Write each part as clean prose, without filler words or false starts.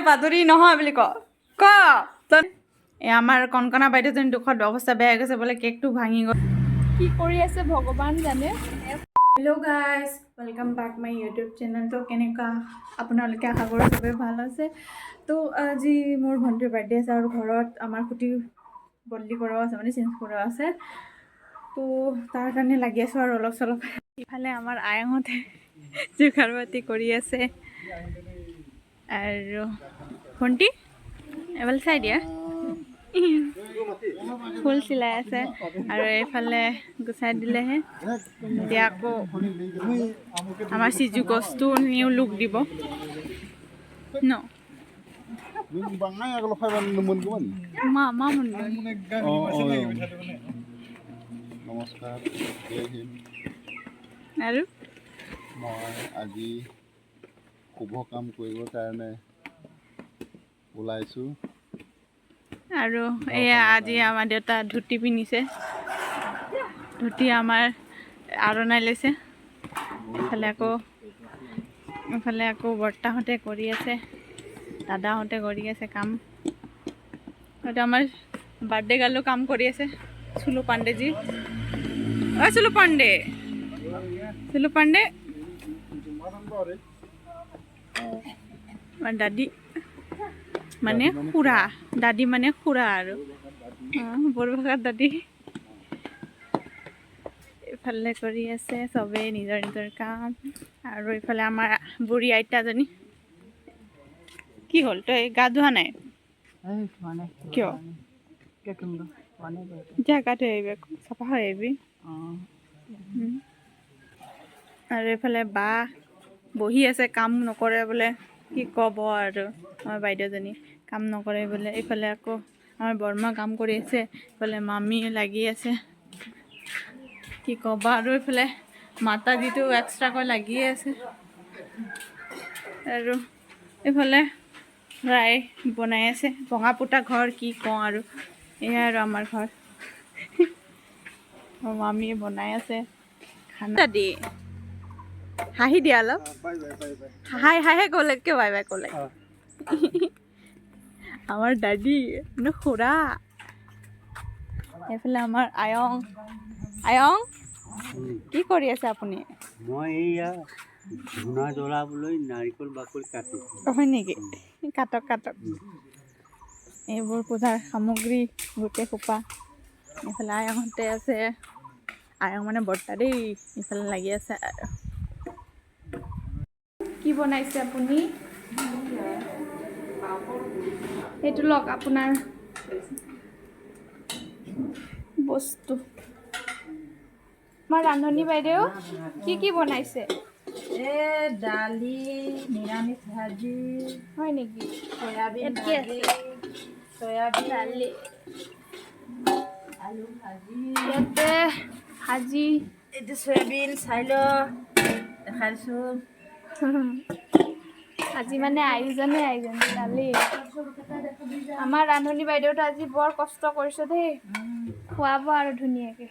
পাদুৰি নহয় বুলি ক ক তই। এই আমাৰ কণকণা বাইদেউজনী দুখত অৱস্থা বেয়া হৈ গৈছে বোলে, কেকটো ভাঙি গ'ল। কি কৰি আছে ভগৱান জানে। Hello guys, welcome back my YouTube channel. তো কেনেকুৱা আপোনালোকে? আশা কৰোঁ চবেই ভাল আছে। তো আজি মোৰ ভণ্টিৰ বাৰ্থডে আছে আৰু ঘৰত আমাৰ খুঁটি বদলি কৰাও আছে, মানে চেঞ্জ কৰাও আছে। তো তাৰ কাৰণে লাগি আছোঁ আৰু অলপ চলপ। ইফালে আমাৰ আয়হঁতে যোগাৰ পাতি কৰি আছে আৰু ভণ্টি এবাৰ চাই দিয়া, ফুল চিলাই আছে আৰু এইফালে গুচাই দিলেহে। এতিয়া আকৌ আমাৰ সিজু গছটো নিউ লুক দিব ন। नों बाङाय आगोलाव फायबानो मोनगौमोन। মা মা मोनगोन। নমস্কাৰ, জয় হিন্দ। আৰু মই আজি শুভ কাম কৰিবৰ কাৰণে ওলাইছোঁ। আৰু এয়া আজি আমাৰ দেউতা ধুতি পিন্ধিছে, ধুতি আমাৰ আৰণাই লৈছে। এইফালে আকৌ বৰ্তাহঁতে কৰি আছে, দাদাহঁতে কৰি আছে কাম। হয়তো আমাৰ বাৰ্থডে গাৰ্লো কাম কৰি আছে, চুলু পাণ্ডেজী। অ চুলু পাণ্ডে, চুলু পাণ্ডে। আমাৰ দাদী মানে খুৰা, দাদী মানে খুৰা আৰু বড়ো ভাষাত দাদী। এইফালে কৰি আছে চবেই নিজৰ নিজৰ কাম। আৰু এইফালে আমাৰ বুঢ়ী আইতাজনী। কি হ'ল, তই গা ধোৱা নাই কিয়? যা, গা ধুই আহিবি আকৌ, চাফা হৈ আহিবি। আৰু এইফালে বা বহি আছে, কাম নকৰে বোলে। কি ক'ব আৰু, আমাৰ বাইদেউজনী কাম নকৰে বোলে। এইফালে আকৌ আমাৰ বৰমা কাম কৰি আছে, এইফালে মামী লাগি আছে। কি ক'বা আৰু, এইফালে মাতাজীটো এক্সট্ৰাকৈ লাগিয়ে আছে। আৰু এইফালে ৰাই বনাই আছে। ভঙা পুতা ঘৰ, কি কওঁ আৰু। এয়াই আৰু আমাৰ ঘৰ। মামীয়ে বনাই আছে খানা। দাদী, হাঁহি দিয়া অলপ। Bye bye, bye bye. হাই হাইহে ক'লে, কিয় বাই বাই ক'লে? আমাৰ দাদী মানে খুৰা। এইফালে আমাৰ আয়ং। আয়ং, কি কৰি আছে আপুনি? মই এইয়া ধূনা জ্বলাবলৈ নাৰিকল বাকলি কাটিছোঁ। হয় নেকি? কাটক কাটক। এইবোৰ পূজাৰ সামগ্ৰী গোটেই সোপা। এইফালে আয়ংহঁতে আছে, আয়ং মানে বৰ্তা দেই। ইফালে লাগি আছে আৰু। কি বনাইছে আপুনি? এইটো লওক আপোনাৰ বস্তু। আমাৰ ৰান্ধনী বাইদেউ কি কি বনাইছে? এই দালি, নিৰামিষ ভাজি। হয় নেকি? চয়াবিন ইয়াত কি ভাজি। আছে? চয়াবিন। দালি। আলু ভাজি। ইয়াতে ভাজি। এইটো চয়াবিন, চাই ল, দেখাই দিছোঁ। আজি মানে আয়োজনে আয়োজন। দালি। আমাৰ ৰান্ধনী বাইদেউটো আজি বৰ কষ্ট কৰিছে দেই। খুৱাব আৰু ধুনীয়াকে।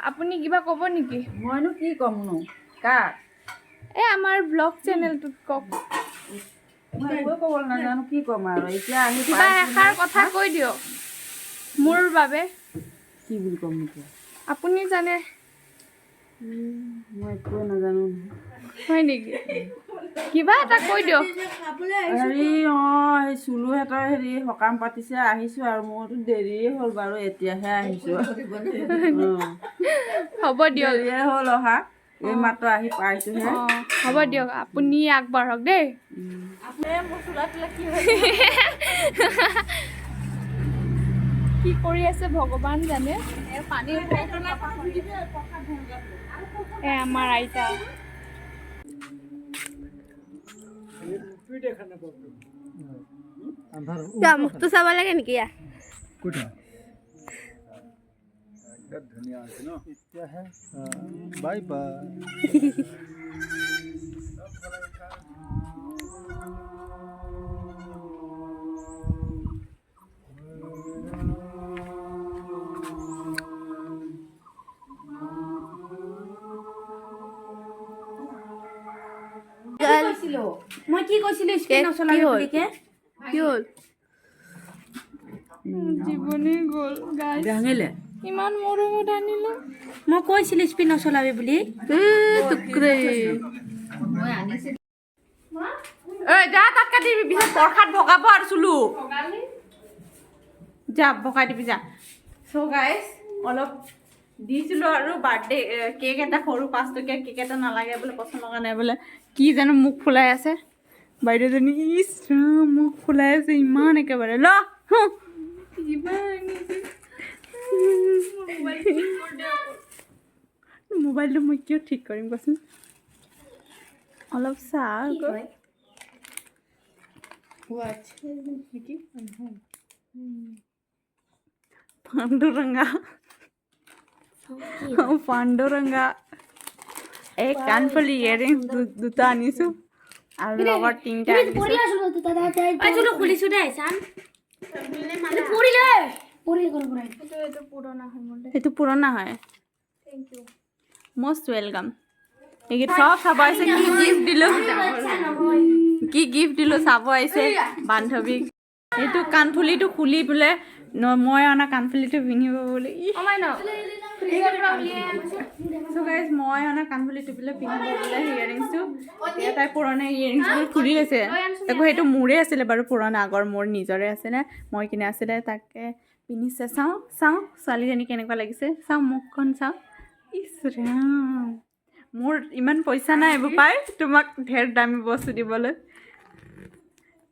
আপুনি কিবা ক'ব নেকি? মইনো কি ক'মনো, কাক? এই আমাৰ ব্লগ চেনেলটোত কওক। মই একোৱে ক'বলৈ নাজানো, কি ক'ম আৰু এতিয়া আহি কিবা পাইছোঁ। এষাৰ কথা কৈ দিয়ক মোৰ বাবে। কি বুলি ক'ম এতিয়া? আপুনি জানে। মই একোৱে নাজানো নহয়। হয় নেকি? কিবা এটা কৈ দিয়ক। হেৰি, অঁ, সেই চুলুহঁতৰ হেৰি সকাম পাতিছে, আহিছোঁ আৰু। মোৰতো দেৰিয়ে হ'ল বাৰু, এতিয়াহে আহিছোঁ। অঁ। হ'ব দিয়ক। দেৰিয়ে হ'ল অহা, এই মাত্ৰ আহি পাইছোঁহে। অঁ, হ'ব দিয়ক, আপুনি আগবাঢ়ক দেই। কি কৰি আছে ভগৱান জানে। এ আমাৰ আইতা। মুখটো চাব লাগে নেকি? ধুনীয়া হৈছে ন এতিয়াহে? Bye bye. মই মই কি কৈছিলো স্পীড নচলাবি বুলি কে? কি হ'ল? জীৱনেই গ'ল গাইছ। ভাঙিলে। ইমান মৰমত আনিলো। মই কৈছিলো স্পীড নচলাবি বুলি। টুকুৰে। ঐ যা, তাত কাটিবি, পিছত প্ৰসাদ ভগাব আৰু চুলো। যা, ভগাই দিবি যা। চ' গাইজ, অলপ দিছিলোঁ আৰু বাৰ্থডে কেক এটা, সৰু 5 টকীয়া কেক এটা, নালাগে বোলে, পচন্দ লগা নাই বোলে। কি জানো মুখ ফুলাই আছে বাইদেউজনী। ইছ ৰাম, মুখ ফুলাই আছে ইমান একেবাৰে। ল হুঁ। কিবা আনিছে। মোবাইলটো মই কিয় ঠিক কৰিম কচোন? অলপ চাহ আকৌ। নেকি পাণ্ডুৰংগা, পাণ্ডুৰংগা। এই কাণফুলি, ইয়েৰিং দুটা আনিছোঁ আৰু লগত তিনিটা আনিছোঁ। চুলো খুলিছো দে, চাম পৰিলে পৰিল গ'ল পুৰা। সেইটো পুৰণা হয়। Most welcome. এইকেইটা চব চাব আহিছে, কি গিফ্ট দিলোঁ, কি গিফ্ট দিলোঁ চাব আহিছে বান্ধৱীক। এইটো কাণফুলিটো খুলি পেলাই মই অনা কাণফুলিটো পিন্ধিব বোলে। চ' গাইজ, মই অনা কাণফুলিটো বোলে পিন্ধিব বোলে, ইয়েৰিংছটো। এতিয়া তাই পুৰণা ইয়েৰিংছবোৰ খুলি লৈছে। তাকো সেইটো মোৰে আছিলে বাৰু, পুৰণা আগৰ মোৰ নিজৰে আছিলে, মই কিনা আছিলে, তাকে পিন্ধিছে। চাওঁ চাওঁ, ছোৱালীজনী কেনেকুৱা লাগিছে চাওঁ, মুখখন চাওঁ। ইছ ৰাম, মোৰ ইমান পইচা নাই এইবোৰ পাই তোমাক ঢেৰ দামী বস্তু দিবলৈ।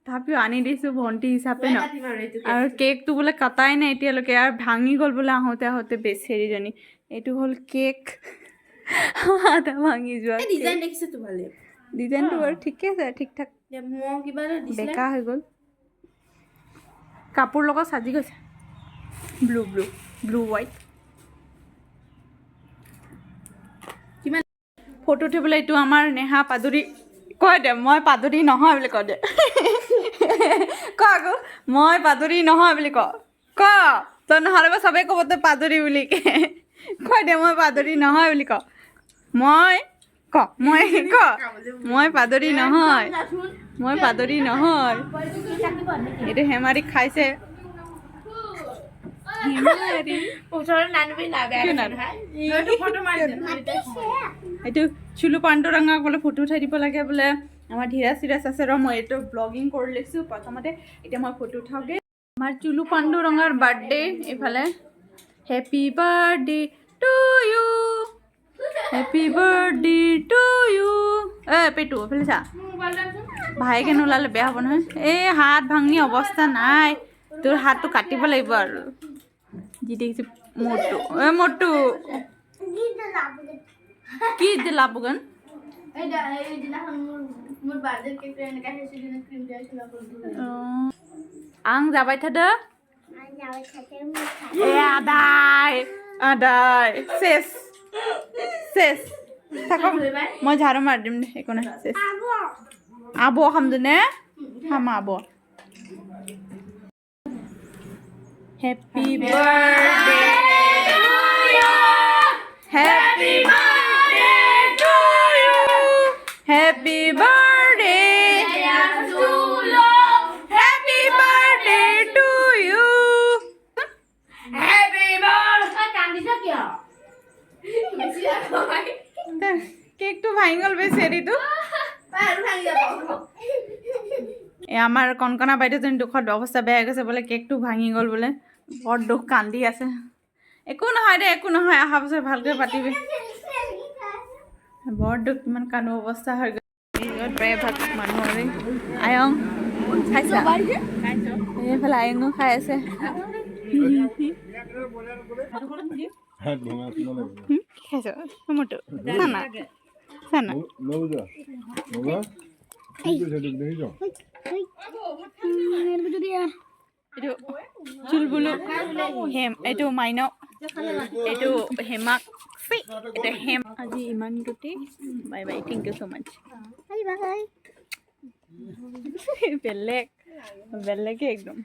তথাপিও আনি দিছোঁ ভণ্টি হিচাপে ন। আৰু কেকটো বোলে কটাই নাই এতিয়ালৈকে আৰু ভাঙি গ'ল বোলে আহোঁতে আহোঁতে বেচেৰীজনী। এইটো হ'ল কেক, আধা ভাঙি যোৱা। ডিজাইন দেখিছো তো, ভালে। ডিজাইনটো বাৰু ঠিকে আছে, ঠিক ঠাক। মই কিবা এটা দিছিলে। বেকা হৈ গ'ল, কাপোৰ লগত সাজি গৈছে। Blue blue blue white. কিমান? ফটো উঠিবলৈ। এইটো আমাৰ নেহা পাদুৰী। কয় দে, মই পাদুৰী নহয় বুলি কয় দে। ক আকৌ, মই পাদুৰী নহয় বুলি ক। ক তই, নহ'লে বা চবেই ক'ব তই পাদুৰী বুলি। কৈ দে, মই পাদুৰী নহয় বুলি ক। মই ক, মই ক, মই পাদুৰী নহয়, মই পাদুৰী নহয়। এইটো হেমাৰী খাইছে, হেমাৰী। ওচৰত নানিবি না, বেয়া। কিয় নানো? এইটো চুলু পাণ্ডুৰঙাক বোলে ফটো উঠাই দিব লাগে বোলে। আমাৰ ধীৰাজ চিৰাজ আছে। ৰ, মই এইটো ব্লগিং কৰি লৈছোঁ প্ৰথমতে, এতিয়া মই ফটো উঠাওঁগৈ। আমাৰ চুলু পাণ্ডুৰঙাৰ বাৰ্থডে এইফালে। Happy birthday to you, happy birthday to you. এ পেটু, এইফালে চা। ভায়েকে নোলালে বেয়া হ'ব নহয়। এই হাত ভাঙি অৱস্থা নাই, তোৰ হাতটো কাটিব লাগিব আৰু যি দেখিছোঁ। মোৰটো, এ মোৰটো কি লাবগান। এইদিনাখন মোৰ বাৰ্থডে কেকটো এনেকা সেইদিনা ক্ৰীম দিয়াছিল। आं जाबाय थादो। ए আদায় আদায়, চেচ চেচ। থাকক, মই ঝাৰু মাৰি দিম দে, একো নাই। চেচ আব খামদো নে খাম আব। Happy birthday, happy birthday to you, happy birthday, happy birthday to you. কান্দিছ কিয়? কেকটো ভাঙি গ'ল বেচেৰিটো। আৰু ভাঙি যাব। এই আমাৰ কণকণা বাইদেউজনী দুখত অৱস্থা বেয়া হৈ গৈছে বোলে, কেকটো ভাঙি গ'ল বোলে, বৰ দুখ, কান্দি আছে। একো নহয় দে, একো নহয়, অহা বছৰ ভালকৈ পাতিবি। বৰ দুখ, ইমান কান্দো অৱস্থা হৈ গ'ল। প্ৰায়ভাগ মানুহৰে আয়ং খাইছা। এইফালে আয়ঙো খাই আছে। হাত ভঙা লাগিব। কি খাইছ মোৰটো? চানা চানা। নবুজা নবুজা, কি কৈছে তোক দেখিছ? এইটো চুলবুলু হেম, এইটো মাইন, এইটো হেমাক, এইটো হেম। আজি ইমানটোতে, bye bye, thank you so much. Bye bye. বেলেগ বেলেগে একদম।